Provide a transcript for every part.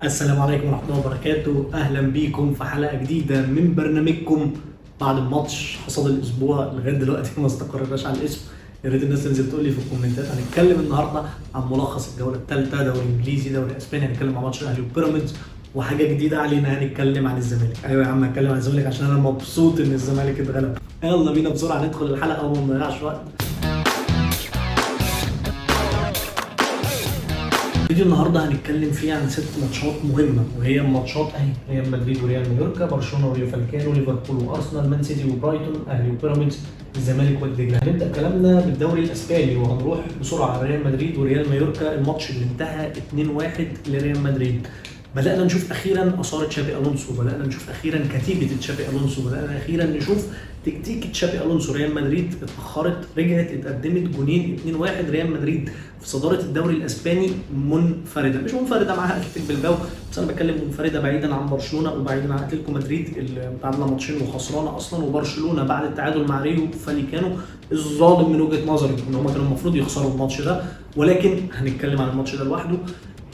السلام عليكم ورحمة الله وبركاته. أهلا بيكم في حلقة جديدة من برنامجكم بعد الماتش. حصاد الأسبوع لغاية دلوقتي ما استقرناش على الاسم، يا ريت الناس تنزل تقول لي في الكومنتات. هنتكلم النهارده عن ملخص الجولة الثالثة، دوري إنجليزي، دوري أسباني، هنتكلم عن ماتش الأهلي وبيراميدز، وحاجة جديدة علينا هنتكلم عن الزمالك. أيوة يا عم هنتكلم عن الزمالك عشان أنا مبسوط إن الزمالك اتغلب. يلا بينا بسرعة ندخل الحلقة وما نضيعش وقت. فيديو النهارده هنتكلم فيه عن 6 ماتشات مهمة، وهي ماتشات اهي: ريال مدريد وريال مايوركا، برشلونة وريو فالكانو، ليفربول وارسنال، مان سيتي وبرايتون، اهلي وبيراميدز، الزمالك والدجله. هنبدا كلامنا بالدوري الاسباني وهنروح بسرعة على ريال مدريد وريال مايوركا، الماتش اللي انتهى 2-1 لريال مدريد. بدأنا نشوف أخيرا آثار تشابي ألونسو، بدأنا نشوف أخيرا كتيبة تشابي ألونسو، بدأنا أخيرا نشوف تكتيك تشابي ألونسو. ريال مدريد اتأخرت، رجعت اتقدمت جونين 2-1. ريال مدريد في صدارة الدوري الأسباني منفردة، مش منفردة معاها أتلتيك بلباو، بس أنا بتكلم منفردة بعيدا عن برشلونة وبعيدا عن أتلتيكو مدريد اللي متعادلة ماتشين وخسرانة أصلا، وبرشلونة بعد التعادل مع ريو فاليكانو الظالم من وجهة نظري إن هم كانوا المفروض يخسروا الماتش ده، ولكن هنتكلم عن الماتش ده لوحده.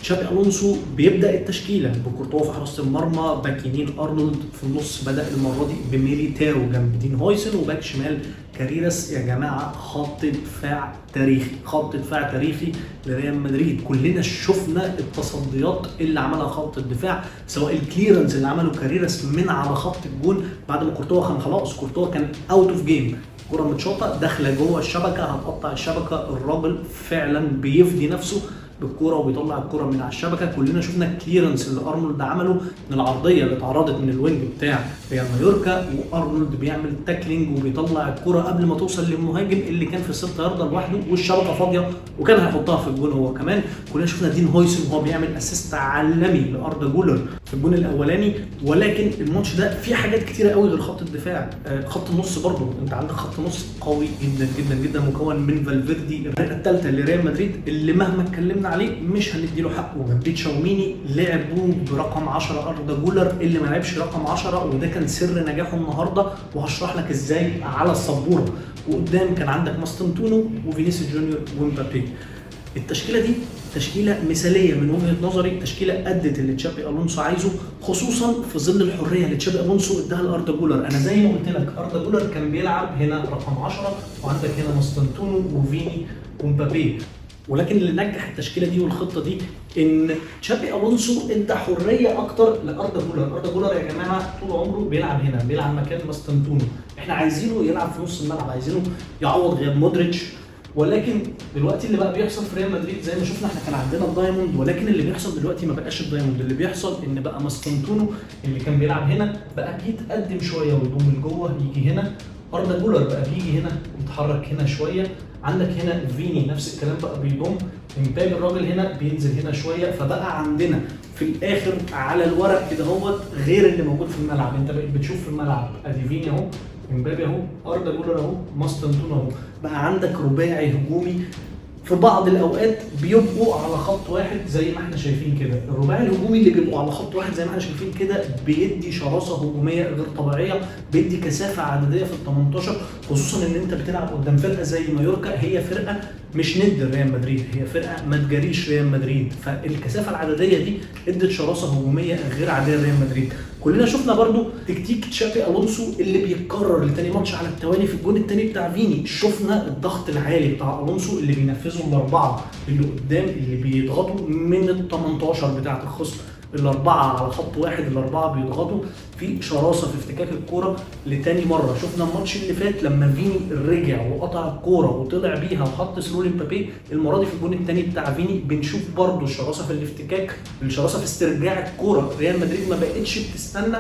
تشابي الونسو بيبدا التشكيلة بكورتوا في حراسة المرمى، باك يمين ارنولد، في النص بدا المرة دي بميليتاو جنب دين هويسن، وباك شمال كاريراس. يا جماعة خط دفاع تاريخي، خط دفاع تاريخي لريال مدريد. كلنا شفنا التصديات اللي عملها خط الدفاع، سواء ال clearance اللي عمله كاريراس من على خط الجون بعد ما كورتوا كان خلاص، كورتوا كان out of game، كرة متشاطة داخلة جوه الشبكة هتقطع الشبكة، الراجل فعلا بيفدي نفسه بالكورة وبيطلع الكورة من على الشبكة. كلنا شفنا ال clearance اللي ارنولد عمله من العرضية اللي اتعرضت من ال wing بتاع ريال مايوركا، وارنولد بيعمل tackling وبيطلع الكورة قبل ما توصل للمهاجم اللي كان في الست يارده لوحده والشبكة فاضية وكان هيحطها في الجون هو كمان. كلنا شفنا دين هويسن وهو بيعمل assist عالمي لاردا جولر في الجون الاولاني. ولكن الماتش ده فيه حاجات كتيرة قوي غير خط الدفاع، خط النص برضه، انت عندك خط نص قوي جدا جدا جدا مكون من فالفيردي الفرقة الثالثة لريال مدريد اللي مهما اتكلمنا عليه مش هندي له حقه، وجنبيه تشاوميني لعبوا برقم 10 اردا جولر اللي ما لعبش رقم 10، وده كان سر نجاحه النهارده وهشرح لك ازاي على السبوره. وقدام كان عندك ماستانتونو وفينيسيوس جونيور ومبابي. التشكيلة دي تشكيله مثاليه من وجهه نظري، تشكيله ادت اللي تشابي الونسو عايزه، خصوصا في ظل الحرية اللي تشابي الونسو اداها لاردا جولر. انا زي ما قلت لك اردا جولر كان بيلعب هنا رقم 10، وعندك هنا ماستانتونو وفيني ومبابي. ولكن اللي نجح التشكيلة دي والخطه دي ان تشابي الونسو ادى حرية اكتر لاردا جولر. اردا جولر يا جماعة طول عمره بيلعب هنا، بيلعب مكان ماستانتونو، احنا عايزينه يلعب في نص الملعب، عايزينه يعوض غياب مودريتش. ولكن دلوقتي اللي بقى بيحصل في ريال مدريد زي ما شفنا احنا كان عندنا ال diamond، ولكن اللي بيحصل دلوقتي ما بقاش ال diamond، اللي بيحصل ان بقى ماستانتونو اللي كان بيلعب هنا بقى بيتقدم شوية ويضم من جوه يجي هنا، اردا جولر بقى بيجي هنا يتحرك هنا شوية، عندك هنا فيني نفس الكلام بقى بيضم، امبابي الراجل هنا بينزل هنا شوية. فبقى عندنا في الاخر على الورق كده هوت غير اللي موجود في الملعب. انت بقيت بتشوف في الملعب ادي فيني اهو، امبابي اهو، اردا جولر اهو، ماستانتونو اهو، بقى عندك رباعي هجومي في بعض الاوقات بيبقوا على خط واحد زي ما احنا شايفين كده. الرباعي الهجومي اللي بيبقوا على خط واحد زي ما احنا شايفين كده بيدي شراسة هجومية غير طبيعية، بيدي كثافة عددية في ال 18، خصوصا ان انت بتلعب قدام فرقه زي مايوركا، هي فرقه مش ند ريال مدريد، هي فرقه ما تجاريش ريال مدريد، فالكثافه العدديه دي ادت شراسة هجومية غير عادية لريال مدريد. كلنا شفنا برضو تكتيك تشابي الونسو اللي بيتكرر لتاني ماتش على التوالي في الجون التاني بتاع فيني، شفنا الضغط العالي بتاع الونسو اللي بينفذه الاربعة اللي قدام اللي بيضغطوا من ال 18 بتاعه الخصم، الاربعة على خط واحد، الاربعة بيضغطوا في شراسة في افتكاك الكورة. لتاني مرة شفنا الماتش اللي فات لما فيني رجع وقطع الكورة وطلع بيها وحط through لمبابي، المرة دي في الجون الثاني بتاع فيني بنشوف برضو الشراسة في الافتكاك، الشراسه في استرجاع الكورة. ريال مدريد ما بقتش بتستنى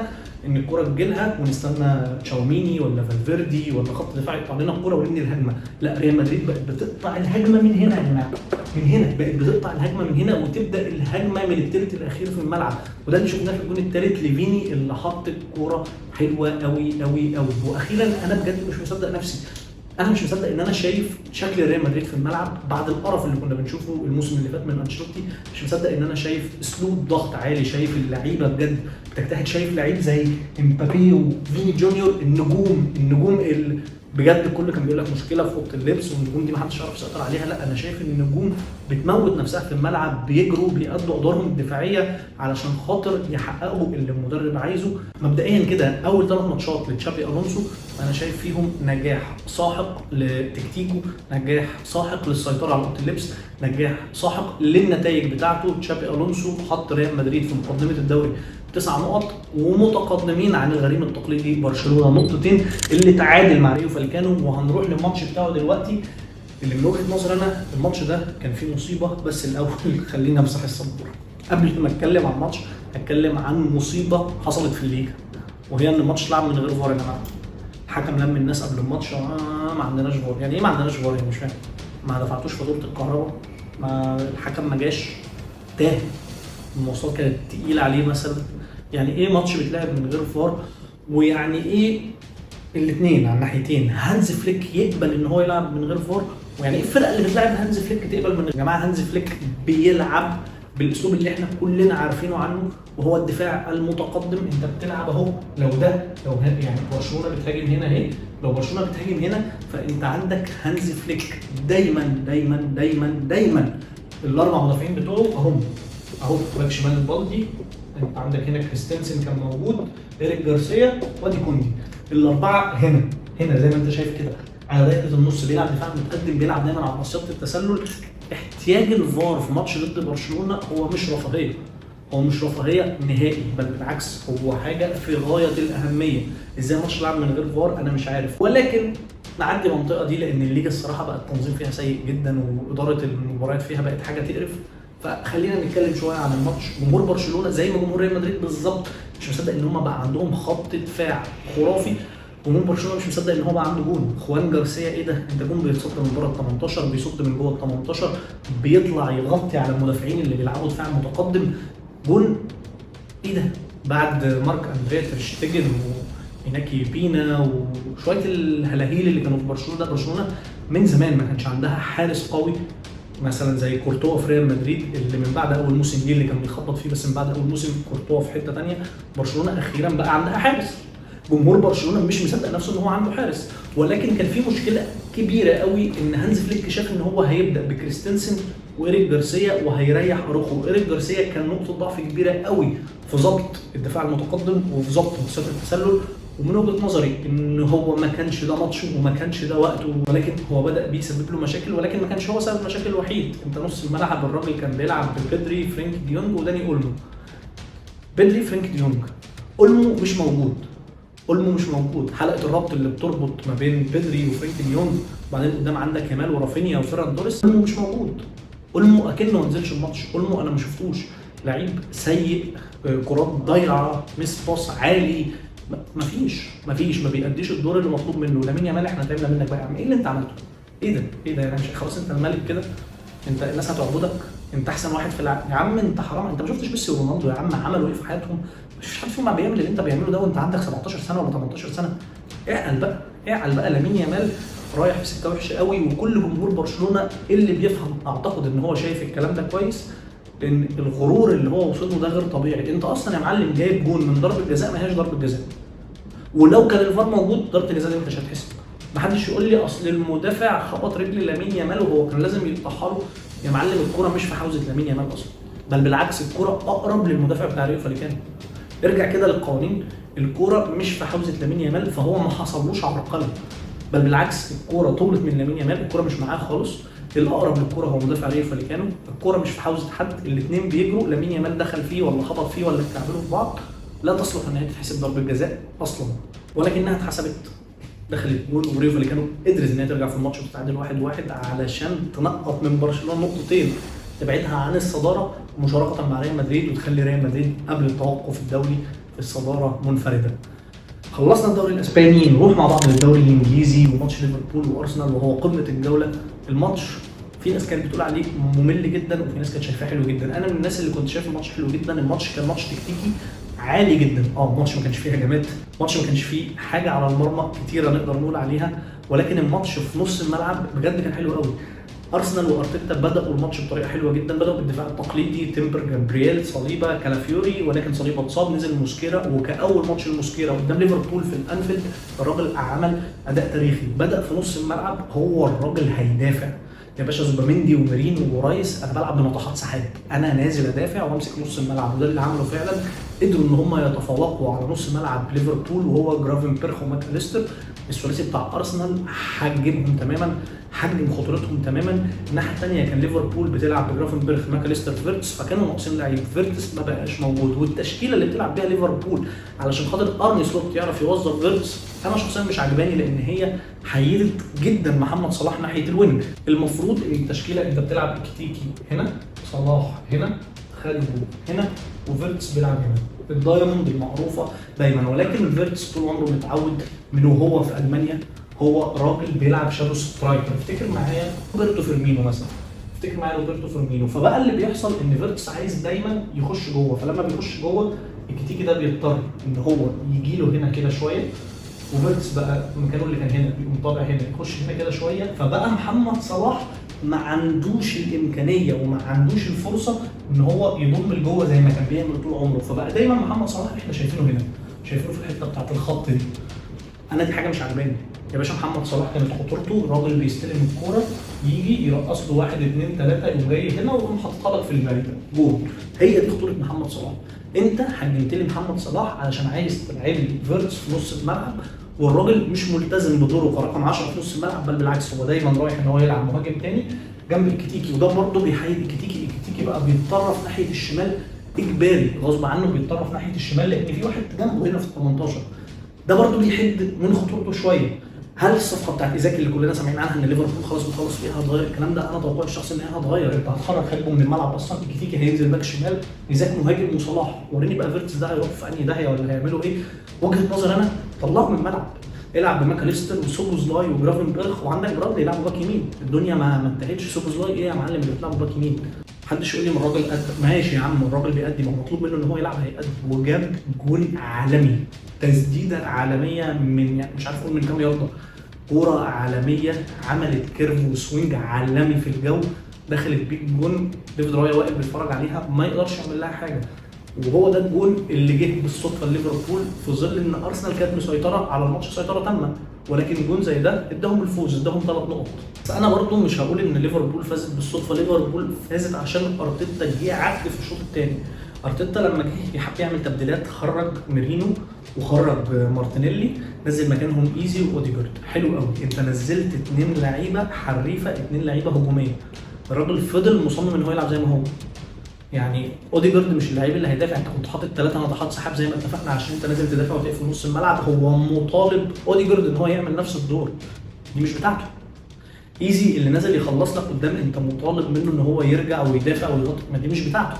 ان الكورة تجيلها ونستنى تشاوميني ولا فالفيردي ولا خط دفاع يقطع لنا الكورة ونبني الهجمة، لا ريال مدريد بقت بتقطع الهجمة من هنا يا جماعة، من هنا بقت بتقطع الهجمة من هنا وتبدا الهجمة من الثلث الاخير في الملعب، وده اللي شفناه في الجون الثالث لفيني اللي حط الكورة حلوة قوي قوي قوي. واخيرا انا بجد مش مصدق نفسي، انا مش مصدق ان انا شايف شكل ريال مدريد في الملعب بعد القرف اللي كنا بنشوفه الموسم اللي فات من انشيلوتي. مش مصدق ان انا شايف اسلوب ضغط عالي، شايف اللعيبة بجد بتجتهد، شايف لعيب زي امبابي وفيني جونيور، النجوم، النجوم اللي بجد الكل كان بيقول لك مشكلة في اوضة اللبس والنجوم دي ما حدش يعرف يسيطر عليها. لا، انا شايف ان النجوم بتموت نفسها في الملعب، بيجروا، بيأدوا ادوارهم الدفاعية علشان خاطر يحققوا اللي المدرب عايزه. مبدئيا كده اول 3 ماتشات لتشابي الونسو انا شايف فيهم نجاح ساحق لتكتيكه، نجاح ساحق للسيطرة على اوضة اللبس، نجاح ساحق للنتائج بتاعته. تشابي الونسو حط ريال مدريد في مقدمه الدوري 9 نقط ومتقدمين عن الغريم التقليدي برشلونة نقطتين اللي تعادل مع ريو فالكانو. وهنروح للماتش بتاعه دلوقتي اللي من وجهه نظري انا الماتش ده كان فيه مصيبة. بس الاول خلينا امسح السبوره. قبل ما اتكلم عن الماتش هتكلم عن مصيبة حصلت في الليجا، وهي ان الماتش لعب من غير فار يا جماعة. الحكم لم الناس قبل الماتش، ما عندناش فار. يعني ايه ما عندناش فار؟ يعني مش فاهم. ما دفعتوش فاتورة الكهرباء، ما الحكم ما جاش، تاه، المواصلات كانت تقيلة عليه مثلا. يعني ايه ماتش بيتلعب من غير فار؟ ويعني ايه الاثنين على الناحيتين؟ هانز فليك يقبل ان هو يلعب من غير فار، ويعني ايه الفرقة اللي بتلعب هانز فليك تقبل من؟ يا جماعة هانز فليك بيلعب بالاسلوب اللي احنا كلنا عارفينه عنه، وهو الدفاع المتقدم. انت بتلعب اهو، لو ده لو يعني برشلونة بتهاجم هنا اهي، لو برشلونة بتهاجم هنا فانت عندك هانز فليك دايما دايما دايما دايما الاربع مدافعين بتوعه اهم اهو، باك شمال البالدي، انت عندك هنا كريستنسن كان موجود، ايريك جارسيا، وادي كوندي، الاربعة هنا هنا زي ما انت شايف كده على دائرة النص. بيلعب دفاع متقدم، بيلعب دايما على مصيده التسلل. احتياج الفار في ماتش ضد برشلونة هو مش رفاهية، هو مش رفاهية نهائي، بل بالعكس هو حاجة في غاية الاهمية. ازاي ماتش لعب من غير فار انا مش عارف، ولكن نعدي المنطقة دي لان الليجا الصراحة بقى التنظيم فيها سيء جدا واداره المباريات فيها بقت حاجة تقرف. فخلينا نتكلم شوية عن الماتش. جمهور برشلونة زي ما جمهور ريال مدريد بالظبط مش مصدق ان هم بقى عندهم خط دفاع خرافي. جمهور برشلونة مش مصدق ان هو بقى عنده جون. خوان جارسيا ايه ده؟ انت جون بيتصد من بره ال 18، بيصد من جوه ال 18، بيطلع يغطي على المدافعين اللي بيلعبوا دفاع متقدم. جون ايه ده؟ بعد مارك اندريا ترشتيجن وإناكي بينا وشوية الهلاهيل اللي كانوا في برشلونة، ده برشلونة من زمان ما كانش عندها حارس قوي مثلا زي كورتوا في ريال مدريد اللي من بعد اول موسم ليه اللي كان بيخبط فيه، بس من بعد اول موسم كورتوا في حتة ثانية. برشلونة اخيرا بقى عندها حارس. جمهور برشلونة مش مصدق نفسه ان هو عنده حارس، ولكن كان في مشكلة كبيرة قوي ان هانز فليك شاف ان هو هيبدا بكريستنسن وايريك جارسيا وهيريح اروخو. ايريك جارسيا كان نقطة ضعف كبيرة قوي في ضبط الدفاع المتقدم وفي ضبط مصيده التسلل، ومن وجهه نظري ان هو ما كانش ده ماتشه وما كانش ده وقته، ولكن هو بدا بيسبب له مشاكل، ولكن ما كانش هو سبب المشاكل الوحيد. انت نص الملعب الراجل كان بيلعب ببدري، فرينك ديونج، وداني اولمو. بدري، فرينك ديونج، اولمو مش موجود، اولمو مش موجود. حلقة الربط اللي بتربط ما بين بدري وفرينك ديونج، وبعدين قدام عندك يامال ورافينيا وفيران توريس، اولمو مش موجود. اولمو اكنه ما نزلش الماتش، اولمو انا ما شفتوش، لعيب سيء، كرات ضايعة، miss pass عالي، مفيش ما بيأديش الدور اللي مطلوب منه. لامين يامال احنا تعبنا منك بقى يا عم، ايه اللي انت عملته؟ ايه ده؟ ايه ده يعني؟ مش خلاص انت الملك كده؟ انت الناس هتعبدك، انت احسن واحد في العالم يا عم، انت حرام، انت ما شفتش ميسي ورونالدو يا عم عملوا ايه في حياتهم؟ مش حد فيهم بيعمل اللي انت بيعمله ده وانت عندك 17 سنة ولا 18 سنة. اعقل بقى، اعقل بقى. لامين يامال رايح في سكة وحشة قوي، وكل جمهور برشلونة اللي بيفهم اعتقد ان هو شايف الكلام ده كويس، لان الغرور اللي هو وصل له ده غير طبيعي. انت اصلا يا معلم جايب جون من ضربه جزاء ما هياش ضربه جزاء، ولو كان الفار موجود ضربه الجزاء دي ما كانتش هتحسب. ما حدش يقول لي اصل المدافع خبط رجل لامين يامال وهو كان لازم يقطعها له. يا معلم الكره مش في حوزة لامين يامال اصلا، بل بالعكس الكره اقرب للمدافع بتاع ريو فاليكانو. ارجع كده للقوانين، الكره مش في حوزة لامين يامال، فهو ما حصلوش عرقله، بل بالعكس الكره طولت من لامين يامال، الكره مش معاه خالص، الاقرب للكرة هو مدافع ريو فاليكانو، الكره مش في حوزة حد، الاثنين بيجروا، لامين يامال دخل فيه ولا خبط فيه ولا اتكعبلوا في بعض، لا تصلح ان هي تتحسب ضربه جزاء اصلا، ولكنها اتحسبت، دخلت جول، وريو فاليكانو قدرت ان هي ترجع في الماتش وتتعادل 1-1 علشان تنقط من برشلونة نقطتين تبعدها عن الصدارة مشاركة مع ريال مدريد، وتخلي ريال مدريد قبل التوقف الدولي في الصدارة منفردة. خلصنا الدوري الاسباني، نروح مع بعض للدوري الانجليزي وماتش ليفربول وارسنال وهو قمة الجولة. الماتش في ناس كانت بتقول عليه ممل جدا وفي ناس كانت شايفاه حلو جدا. انا من الناس اللي كنت شايف الماتش حلو جدا. الماتش كان ماتش تكتيكي عالي جدا، الماتش ما كانش فيه هجمات، الماتش ما كانش فيه حاجة على المرمى كتيرة نقدر نقول عليها، ولكن الماتش في نص الملعب بجد كان حلو قوي. ارسنال وارتيتا بداوا الماتش بطريقة حلوة جدا، بداوا بالدفاع التقليدي، تيمبر، جابرييل، صليبا، كالافيوري، ولكن صليبا اتصاب، نزل موسكيرا. وكاول ماتش الموسكيرا قدام ليفربول في الانفيلد الراجل عمل اداء تاريخي. بدا في نص الملعب، هو الراجل هيدافع يا باشا، زوباميندي وميرينو ورايس، انا بلعب بنطحات سحاب، انا نازل ادافع وامسك نص الملعب، وده اللي عمله فعلا. قدروا ان هم يتفوقوا على نص ملعب ليفربول وهو جرافنبرخ وماكاليستر. الثلاثي بتاع ارسنال حجمهم تماما، حجم خطورتهم تماما. الناحية الثانية كان ليفربول بتلعب بجرافنبرخ، ماكاليستر، فيرتس، فكانوا ناقصين لعيب، فيرتس ما بقاش موجود. والتشكيله اللي بتلعب بيها ليفربول علشان خاطر ارني سلوت يعرف يوظف فيرتس انا شخصيا مش عجباني، لان هي حيدت جدا محمد صلاح ناحية ال wing. المفروض ان التشكيلة انت بتلعب اكتيكي هنا، صلاح هنا، خالد هنا، وفيرتس بيلعب هنا، ال diamond المعروفة دايما. ولكن فيرتس طول عمره متعود من وهو في المانيا هو راجل بيلعب shadow striker. افتكر معايا روبرتو فيرمينو مثلا، افتكر معايا روبرتو فيرمينو. فبقى اللي بيحصل ان فيرتس عايز دايما يخش جوه، فلما بيخش جوه الكتيكي ده بيضطر ان هو يجي له هنا كده شوية، وفيرتس بقى مكانه اللي كان هنا بيقوم طالع هنا، يخش هنا كده شوية. فبقى محمد صلاح ما عندوش الامكانية وما عندوش الفرصة ان هو يضم لجوه زي ما كان بيعمل طول عمره. فبقى دايما محمد صلاح احنا شايفينه هنا، شايفينه في الحتة بتاعت الخط دي. انا دي حاجة مش عجباني يا باشا. محمد صلاح كانت خطورته راجل بيستلم الكورة يجي يرقص له 1 2 3، يقوم جاي هنا ويقوم حاططها لك في البعيدة جول. هي دي خطورة محمد صلاح. انت حجمت لي محمد صلاح علشان عايز تلعب لي فيرتس في نص الملعب، والراجل مش ملتزم بدوره كرقم 10 في نص الملعب، بل بالعكس هو دايما رايح ان هو يلعب مهاجم تاني جنب الكتيكي، وده برضه بيحيد الكتيكي. الكتيكي بقى بيتطرف ناحية الشمال اجباري غصب عنه، بيتطرف ناحية الشمال لان في واحد جنبه هنا في ال 18، ده برضه بيحد من خطورته شوية. هل الصفقة بتاعت ايزاك اللي كلنا سامعين عنها ان ليفربول خلاص بتخلص فيها هتغير الكلام ده؟ انا توقعي الشخصي ان هي هتغير. انت هتخرج خالبه من الملعب اصلا، الكتيكي هينزل باك شمال، ايزاك مهاجم وصلاح. وريني بقى فيرتس ده هيروح في انهي داهية ولا هيعملوا ايه؟ وجهه نظر انا، طلعه من الملعب، العب بماكاليستر وسوبوزلاي وجرافنبرخ، وعندك برادلي يلعبوا باك يمين. الدنيا ما انتهتش. سوبوزلاي ايه يا معلم اللي بتلعبوا باك يمين؟ محدش يقول لي ما الراجل قد ماشي يا عم، الراجل بيأدي، ما هو مطلوب منه ان هو يلعب هيأدي. وجاب جول عالمي، تسديده عالمية من يعني مش عارف اقول من كام يارده، كورة عالمية عملت curve و swing عالمي في الجو، دخلت بيك جون. ديفيد رايا واقف بيتفرج عليها ما يقدرش يعمل لها حاجة. وهو ده الجون اللي جه بالصدفة لليفربول في ظل ان ارسنال كانت مسيطرة على الماتش سيطرة تامة، ولكن جون زي ده اداهم الفوز، اداهم 3 نقط. بس انا برضو مش هقول ان ليفربول فازت بالصدفة، ليفربول فازت عشان ارتيتا جه عك في الشوط الثاني. ارتيتا لما جه يحب يعمل تبديلات خرج ميرينو وخرج مارتينيلي، نزل مكانهم ايزي واوديجارد. حلو قوي، انت نزلت 2 لعيبة حريفه، 2 لعيبة هجومية. الراجل فضل مصمم ان هو يلعب زي ما هو. يعني اوديجارد مش اللعيب اللي هيدافع، انت كنت حاطط 3 نطحات سحاب زي ما اتفقنا عشان انت نازل تدافع وتقفل نص الملعب. هو مطالب اوديجارد ان هو يعمل نفس الدور، دي مش بتاعته. ايزي اللي نازل يخلص لك قدام، انت مطالب منه ان هو يرجع ويدافع ويغطي، ما دي مش بتاعته.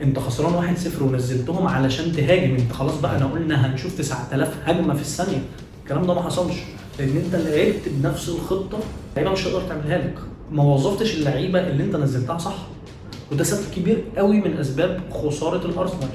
انت خسران 1-0 ونزلتهم علشان تهاجم، انت خلاص بقى انا قلنا هنشوف 9000 هجمة في الثانية، الكلام ده ما حصلش لان انت لعبت بنفس الخطة، اللعيبة مش هتقدر تعملها لك، ما وظفتش اللعيبة اللي انت نزلتها صح، وده سبب كبير قوي من اسباب خسارة الارسنال.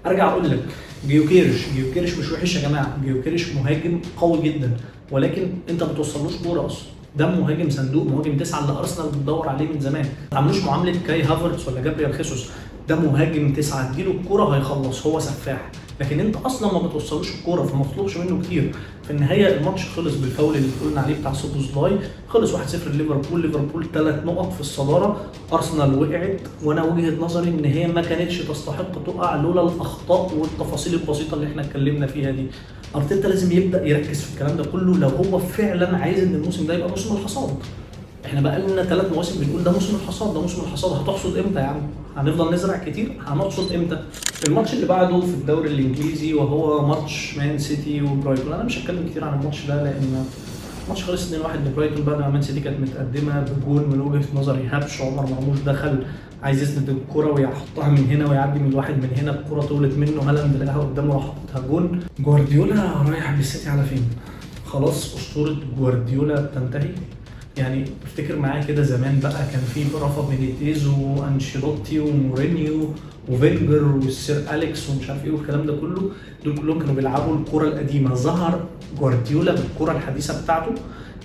ارجع اقول لك جيوكيرش مش وحش يا جماعة، جيوكيرش مهاجم قوي جدا، ولكن انت ما بتوصلوش كورة اصلا. ده مهاجم صندوق، مهاجم 9 اللي ارسنال بتدور عليه من زمان. ما تعملوش معاملة كاي هافرتس ولا جابريال خيسوس، ده مهاجم 9 اديله الكورة هيخلص، هو سفاح، لكن انت اصلا ما بتوصلوش الكورة فما تطلبش منه كتير. في النهاية الماتش خلص بالفاول اللي قلنا عليه بتاع سوبوزلاي، خلص 1-0 لليفربول. ليفربول 3 نقط في الصدارة، ارسنال وقعت، وانا وجهه نظري ان هي ما كانتش تستحق تقع لولا الاخطاء والتفاصيل البسيطة اللي احنا اتكلمنا فيها دي. ارتيتا لازم يبدا يركز في الكلام ده كله لو هو فعلا عايز ان الموسم ده يبقى موسم الحصاد. احنا بقى لنا 3 مواسم بنقول ده موسم الحصاد، ده موسم الحصاد. هتحصد امتى يا عم؟ هنفضل نزرع كتير، هنحصد امتى؟ الماتش اللي بعده في الدوري الانجليزي وهو ماتش مان سيتي وبرايتون. انا مش هتكلم كتير عن الماتش ده لان الماتش خلص 2-1 لبرايتون بعد ما مان سيتي كانت متقدمة بجول من وجهه نظري هبش. عمر مرموش دخل عايز يسند الكرة ويحطها من هنا ويعدي من الواحد من هنا، الكرة طولت منه، هالاند لقاها قدامه راح حاططها جون. جوارديولا رايح بالسيتي على فين؟ خلاص اسطورة جوارديولا بتنتهي. يعني افتكر معايا كده زمان بقى كان في رافا بينيتيز وانشيلوتي ومورينيو وفينجر والسير اليكس ومش عارف ايه والكلام ده كله، دول كلهم كانوا بيلعبوا الكرة القديمة. ظهر جوارديولا بالكرة الحديثة بتاعته،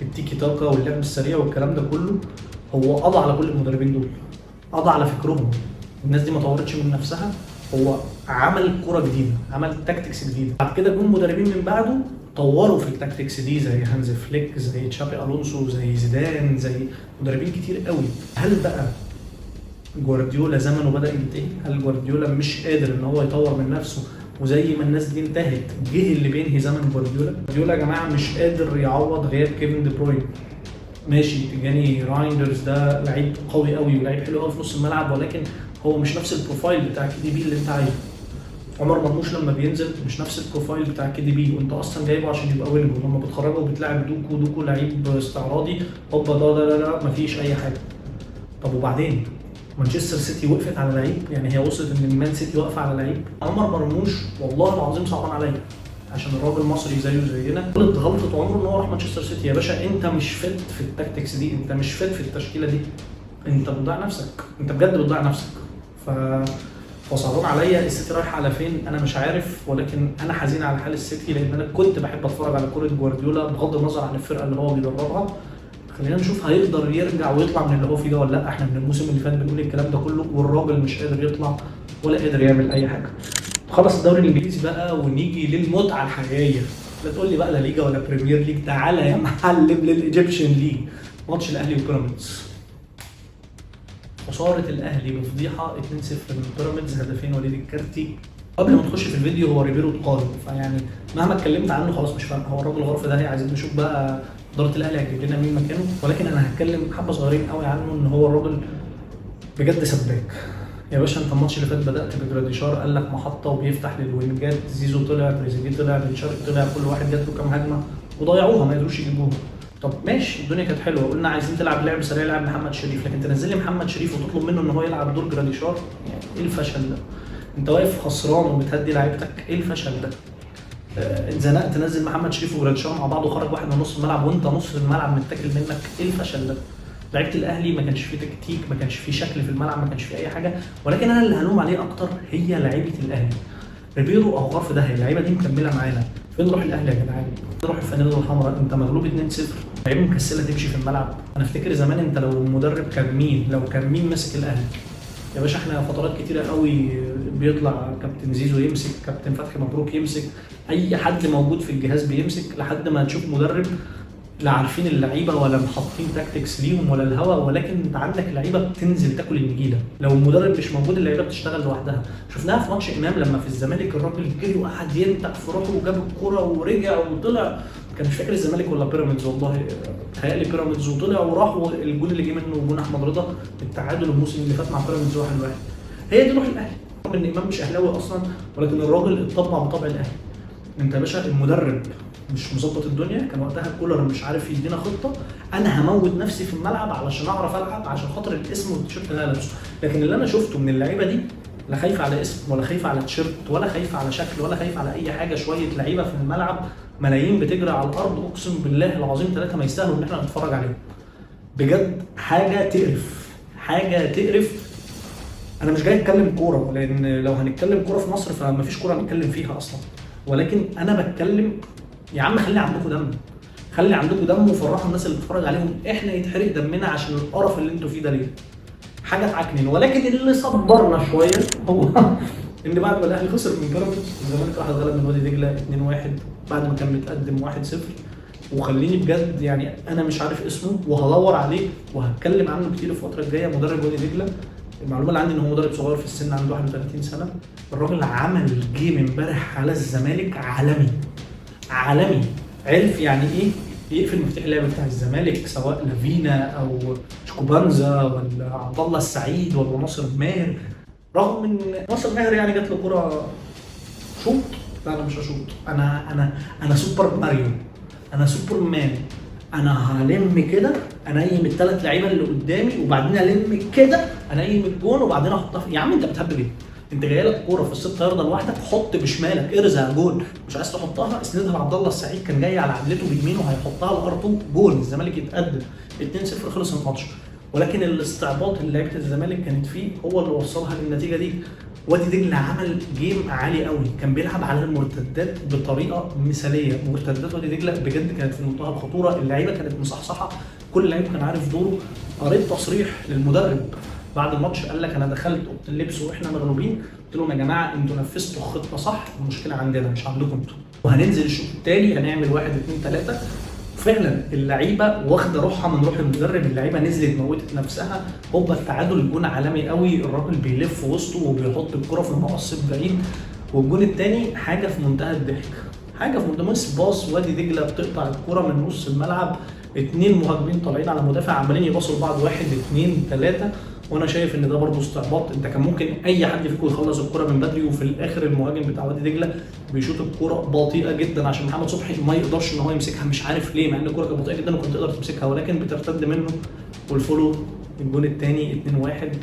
التيكي تاكا واللعب السريع والكلام ده كله. هو قضى على كل المدربين دول، قضى على فكرهم. الناس دي ما طورتش من نفسها، هو عمل كرة جديدة، عمل tactics جديدة. بعد كده جم مدربين من بعده طوروا في ال tactics دي، زي هانز فليك، زي تشابي الونسو، زي زيدان، زي مدربين كتير قوي. هل بقى جوارديولا زمنه بدأ ينتهي؟ هل جوارديولا مش قادر ان هو يطور من نفسه؟ وزي ما الناس دي انتهت جه اللي بينهي زمن جوارديولا. جوارديولا يا جماعة مش قادر يعوض غياب كيفن دي بروين. ماشي، تيجاني رايندرز ده لعيب قوي قوي ولعيب حلو قوي في نص الملعب، ولكن هو مش نفس ال profile بتاع KDB اللي انت عايزه. عمر مرموش لما بينزل مش نفس ال profile بتاع KDB، وانت اصلا جايبه عشان يبقى wing، ولما بتخرجه وبتلعب دوكو، دوكو لعيب استعراضي، هوبا ده ده لا لا مفيش اي حاجة. طب وبعدين مانشستر سيتي وقفت على لعيب، يعني هي وصلت ان المان سيتي واقفة على لعيب. عمر مرموش والله العظيم صعبان عليا، عشان الراجل مصري زيه زينا، غلط غلطه عمره ان هو راح مانشستر سيتي. يا باشا انت مش fit في ال tactics دي، انت مش fit في التشكيلة دي، انت بتضيع نفسك، انت بجد بتضيع نفسك. فصعبان عليا السيتي رايح على فين انا مش عارف، ولكن انا حزين على حال السيتي، لان انا كنت بحب اتفرج على كورة جوارديولا بغض النظر عن الفرقة اللي هو بيدربها. خلينا نشوف هيقدر يرجع ويطلع من اللي هو فيه ده ولا لا. احنا من الموسم اللي فات بنقول الكلام ده كله، والراجل مش قادر يطلع ولا قادر يعمل اي حاجة. خلص الدوري الانجليزي بقى ونيجي للمتعه الحقيقية. لا تقول لي بقى لا ليجا ولا Premier League، تعالى يا معلم لل Egyptian League. ماتش الاهلي وبيراميدز، خسارة الاهلي بفضيحه 2-0 من بيراميدز، هدفين وليد الكارتي. قبل ما نخش في الفيديو، هو ريبيرو اتقال، فيعني مهما اتكلمت عنه خلاص مش فارقه، هو الراجل غار في داهية. عايزين نشوف بقى ادارة الاهلي هتجيب لنا مين مكانه، ولكن انا هتكلم حبه صغيرين قوي عنه. ان هو الراجل بجد سباك يا باشا. انت الماتش اللي فات بدات بجراديشار، قال لك محطة وبيفتح للوينجات، زيزو طلع، تريزيجيه طلع، بن شرقي طلع، كل واحد جات له كام هجمة وضيعوها، ما قدروش يجيبوها. طب ماشي، الدنيا كانت حلوة، قلنا عايزين تلعب لعب سريع، لعب محمد شريف، لكن تنزل لي محمد شريف وتطلب منه ان هو يلعب دور جراديشار، يعني ايه الفشل ده؟ انت واقف خسران وبتهدي لعيبتك، ايه الفشل ده؟ اتزنقت تنزل محمد شريف وجراديشار مع بعض وخرج واحد من نص الملعب وانت نص الملعب متاكل منك، ايه الفشل ده؟ لعيبة الاهلي ما كانش فيه تكتيك، ما كانش فيه شكل في الملعب، ما كانش فيه اي حاجة. ولكن انا اللي هلوم عليه اكتر هي لعيبة الاهلي. ريبيرو او غرف ده، اللعيبة دي مكملة معانا. فين روح الاهلي يا جدعان؟ فين روح الفانيلا الحمراء؟ انت مغلوب 2-0، لعيبة مكسله تمشي في الملعب. انا افتكر زمان انت لو المدرب كان مين، لو كان مين ماسك الاهلي يا باشا، احنا فترات كتيرة قوي بيطلع كابتن زيزو يمسك، كابتن فتحي مبروك يمسك، اي حد موجود في الجهاز بيمسك، لحد ما نشوف مدرب لا عارفين اللعيبة ولا محطين tactics ليهم ولا الهوا. ولكن انت عندك لعيبة بتنزل تاكل النجيله، لو المدرب مش موجود اللعيبة بتشتغل لوحدها. شفناها في ماتش امام لما في الزمالك الراجل جري وقعد ينتع في روحه وجاب الكورة ورجع وطلع، كان مش فاكر الزمالك ولا بيراميدز والله، تهيألي بيراميدز، وطلع وراح الجون اللي جه منه جون احمد رضا التعادل الموسم اللي فات مع بيراميدز 1-1. هي دي روح الاهلي، رغم ان امام مش اهلاوي اصلا، ولكن الراجل اتطبع بطبع الاهلي. انت يا باشا المدرب مش مظبط الدنيا، كان وقتها كولر مش عارف يدينا خطه، انا هموت نفسي في الملعب علشان اعرف العب، عشان خاطر الاسم والتيشيرت اللي انا لابسه. لكن اللي انا شفته من اللعيبة دي لا خايفة على اسم ولا خايفة على تيشيرت ولا خايفة على شكل ولا خايفة على اي حاجة. شوية لعيبة في الملعب، ملايين بتجري على الارض، اقسم بالله العظيم ثلاثة ما يستاهلوا ان احنا نتفرج عليهم. بجد حاجة تقرف، حاجة تقرف. انا مش جاي اتكلم كورة، لان لو هنتكلم كورة في مصر فما فيش كورة نتكلم فيها اصلا، ولكن انا بتكلم يا عم خلي عندكم دم، خلي عندكم دم وفرحوا الناس اللي بتتفرج عليهم. احنا يتحرق دمنا عشان القرف اللي انتوا فيه ده ليه؟ حاجة تعكنن. ولكن اللي صبرنا شوية هو ان بعد ما الاهلي خسر من بيراميدز، الزمالك راح اتغلب من وادي دجله 2-1 بعد ما كان متقدم 1-0. وخليني بجد يعني انا مش عارف اسمه وهدور عليه وهتكلم عنه كتير الفترة الجاية. مدرب وادي دجله، المعلومة اللي عندي ان هو مدرب صغير في السن، عنده 31 سنة. الراجل عمل game امبارح على الزمالك عالمي، عالمي. عرف يعني ايه يقفل مفتاح اللعب بتاع الزمالك، سواء لافينا او شيكوبانزا ولا عبد الله السعيد ولا ناصر ماهر. رغم ان ناصر ماهر يعني جات له كره شوط، لا انا مش هشوط، انا سوبر ماريو، انا سوبر مان، انا هلم كده انيم الثلاث لعيبة اللي قدامي وبعدين الم كده انيم الجون وبعدين احطها يا عم انت بتهبل ايه؟ انت جاي لك كورة في الست يارده لوحدك، حط بشمالك ارزع جون، مش عايز تحطها اسندها لعبد الله السعيد، كان جاي على عدلته بيمينه هيحطها لار2 جون، الزمالك يتقدم 2-0 خلص الماتش. ولكن الاستعباط اللي لعيبة الزمالك كانت فيه هو اللي وصلها للنتيجة دي. وادي دجله عمل game عالي قوي، كان بيلعب على المرتدات بطريقة مثاليه. مرتدات وادي دجله بجد كانت في منتهى الخطورة، اللعيبة كانت مصحصحه، كل لعيب كان عارف دوره. قريت تصريح للمدرب بعد الماتش، قال لك انا دخلت اوضة اللبس واحنا مغلوبين، قلت لهم يا جماعة انتوا نفذتوا الخطة صح، المشكلة عندنا مش عندكم انتوا، وهننزل الشوط الثاني هنعمل 1 2 3. فعلا اللعيبة واخده روحها من روح المدرب، اللعيبة نزلت موتت نفسها. هوبا التعادل، الجون عالمي قوي، الراجل بيلف وسطه وبيحط الكره في المقص بعيد. والجون الثاني حاجة في منتهى الضحك، حاجة في منتهى miss pass، وادي دجله بتقطع الكره من نص الملعب، 2 مهاجمين طالعين على مدافع عمالين يباصوا لبعض، 1 2 3. وانا شايف ان ده برضه استعباط، انت كان ممكن اي حد فيكم يخلص الكره من بدري، وفي الاخر المهاجم بتاع وادي دجله بيشوط الكره بطيئه جدا عشان محمد صبحي ما يقدرش ان هو يمسكها، مش عارف ليه، مع ان الكره كانت بطيئه جدا وكنت تقدر تمسكها، ولكن بترتد منه. وال follow الجون الثاني 2-1،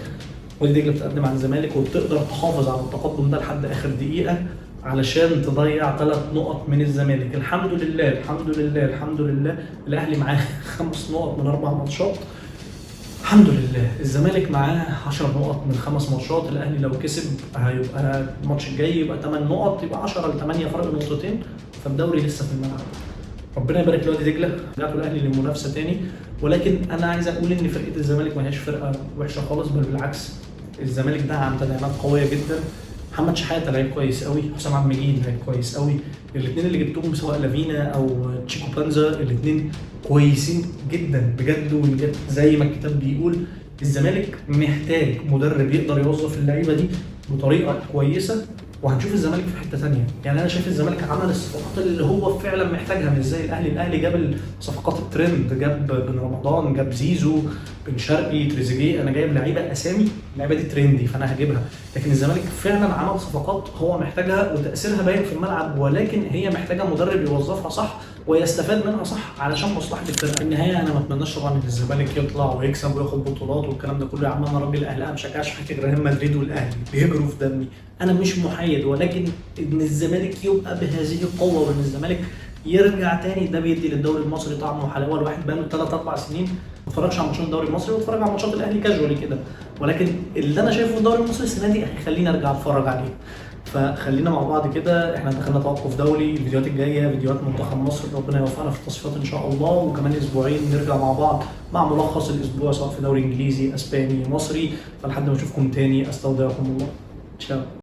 وادي دجله بتقدم على الزمالك وبتقدر تحافظ على التقدم ده لحد اخر دقيقة علشان تضيع 3 نقط من الزمالك. الحمد لله الحمد لله الحمد لله، الاهلي معاه 5 نقط من 4 ماتشات، الحمد لله. الزمالك معاه 10 نقط من 5 ماتشات، الاهلي لو كسب هيبقى الماتش الجاي يبقى 8 نقط، يبقى 10 ل 8، فرق نقطتين، فالدوري لسه في الملعب. ربنا يبارك لوادي دجله، رجعتوا الاهلي للمنافسة تاني. ولكن انا عايز اقول ان فرقه الزمالك ما هياش فرقه وحشة خالص، بل بالعكس الزمالك دعم تدعيمات قوية جدا. محمد شحاته لعيب كويس قوي، حسام عبد المجيد لعيب كويس قوي، الاثنين اللي جبتهم سواء لافينا او تشيكو بانزا الاثنين كويسين جدا بجد. وبجد زي ما الكتاب بيقول، الزمالك محتاج مدرب يقدر يوظف اللعيبة دي بطريقة كويسة، وهنشوف الزمالك في حتة ثانية. يعني انا شايف الزمالك عمل الصفقات اللي هو فعلا محتاجها، مش زي الاهلي. الاهلي جاب الصفقات الترند، جاب بن رمضان، جاب زيزو، بن شرقي، تريزيجيه، انا جايب لعيبة اسامي، اللعيبة دي trendy فانا هجيبها. لكن الزمالك فعلا عمل صفقات هو محتاجها وتاثيرها باين في الملعب، ولكن هي محتاجه مدرب يوظفها صح ويستفاد منها صح علشان مصلحة الفرقة. في النهاية انا ما اتمناش طبعا ان الزمالك يطلع ويكسب وياخد بطولات والكلام ده كله، يا عم انا راجل اهلاوي ما بشجعش حاجة غير ريال مدريد والاهلي بيجروا في دمي، انا مش محايد، ولكن ان الزمالك يبقى بهذه القوة وان الزمالك يرجع تاني، ده بيدي للدوري المصري طعم وحلاوة. الواحد بقاله 3 4 سنين ما اتفرجش على ماتشات الدوري المصري، واتفرج على ماتشات الاهلي casually كده، ولكن اللي انا شايفه في الدوري المصري السنة دي هيخليني ارجع اتفرج عليه. فخلينا مع بعض كده، احنا دخلنا توقف دولي، الفيديوهات الجاية فيديوهات منتخب مصر، ربنا يوفقنا في التصفيات ان شاء الله، وكمان اسبوعين نرجع مع بعض مع ملخص الاسبوع سواء في دوري انجليزي اسباني مصري. فلحد ما اشوفكم تاني استودعكم الله، تشاو.